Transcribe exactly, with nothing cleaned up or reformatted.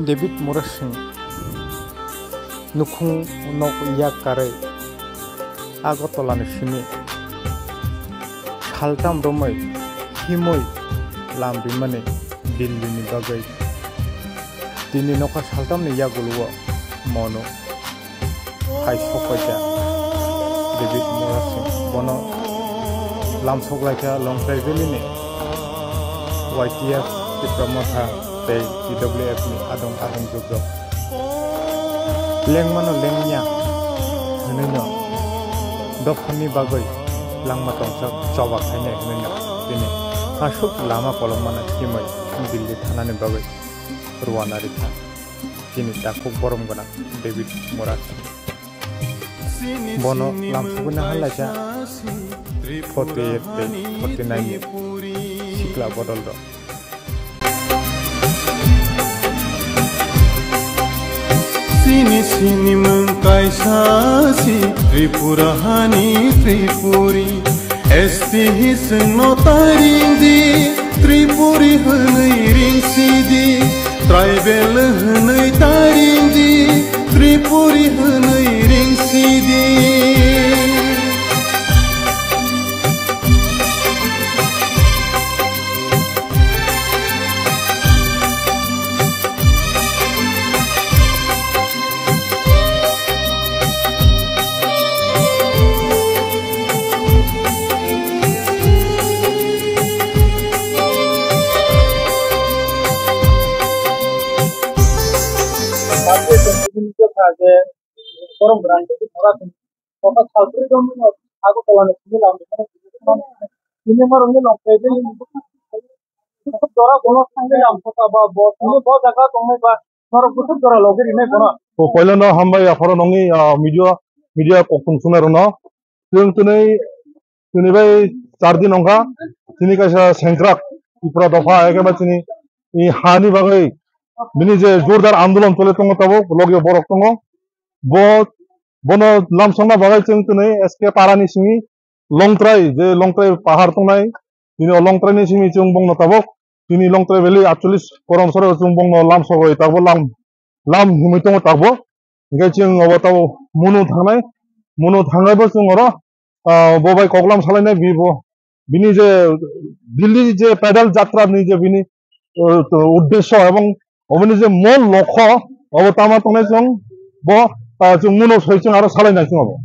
David Murasing nukhung nok yak karwi Agartala ni simi saltam romwi himwi lam rimani Delhi ni bagwi tini nokha saltam ni yagulo o mono hai sokphaikha David Murasing. Bono lamsok laikha Longtrai Valley ni Y T F, Tipra Motha tei T W F ni adong adong jukjak. Lengmano lengya hwnwino dophani bagwi langma tongsa choba khainai hwnwino tini aswk lama kolokmano himwi Delhi thanani bagwi rwna rikha chini takhuk borom gwnang David Murasing. Bono lamsogwi naharlaikha forty eight tei forty nine ni sikla bodol rok. Sini sini mung kaisa si Tripura hani Tripuri. S T hi sungno taring di, Tripuri hwnwi ring sidi. Tribal hwnwi taring di, Tripuri hwnwi ring sidi. Borok rang tei mora tong kota salbrwi rok no Agartala ni simi lam rimani simi borok ni long tei bini jora bono thangwi lam kota ba bo simi bo jaga tongnai ba norok bwswk jora logi rinai bono. To poilano hambai apharo nongni, ah, media, media kokthum sunai rokno. Chwng twnwi Tini bai char din wngkha, tini kaisa sengkrak Tripura dopha, ekeba tini i hani bagwi bini je jordar andolon chole tongo tabuk, logi borok tongo. Bo, bono lamsokna bagwi chwng tini S K Para ni simi Longtrai, je Longtrai pahar tongnai, tini o Longtrai ni simi chwng bongno tabuk, tini Longtrai Valley atchollish korom soro chwng bongno lamsogwi tabuk lam, lam himwi tongo tabuk. Hingke chwng obo tabuk munu thangnai, munu thangnai bo chwng oro, ah, bo bai koklam salainai, bi bo, bini je Delhi je pedal jatra ni je bini, uh, uddesho ebong oboni je mol lokho, obo tama tongnai chwng bo, ah, chwng munu soi chwng aro salainai chwng obo.